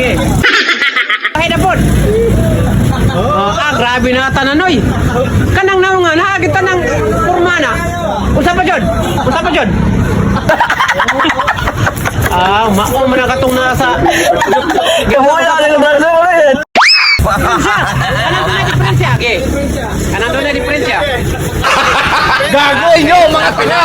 Okay. Ay na pod. Oh, ah, grabe na tanan oy. Kanang naong nga naa kita nang porma na. Usa pa jud? Usa pa jud? Ah, mao man ang katong nasa Wala na lang braso ko rin. Kanang doon na diferensya, okay. Kanang doon na diferensya. Gago inyo, mga tanga!